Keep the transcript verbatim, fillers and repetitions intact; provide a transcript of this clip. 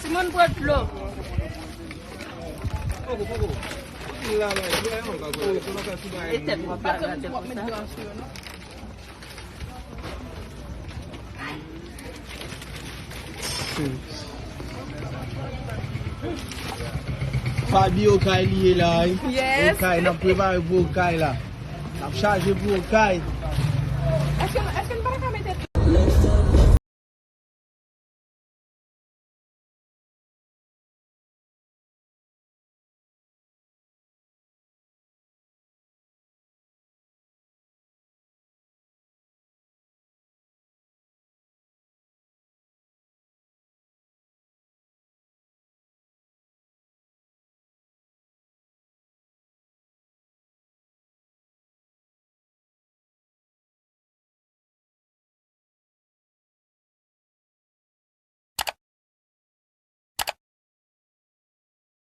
Timoun pran dlo. E tèt w ap lave atè konsa. Fabi, Okay li ye la, wi. Yes. Okay, n ap prepare pou Okay la. N ap chaje pou Okay.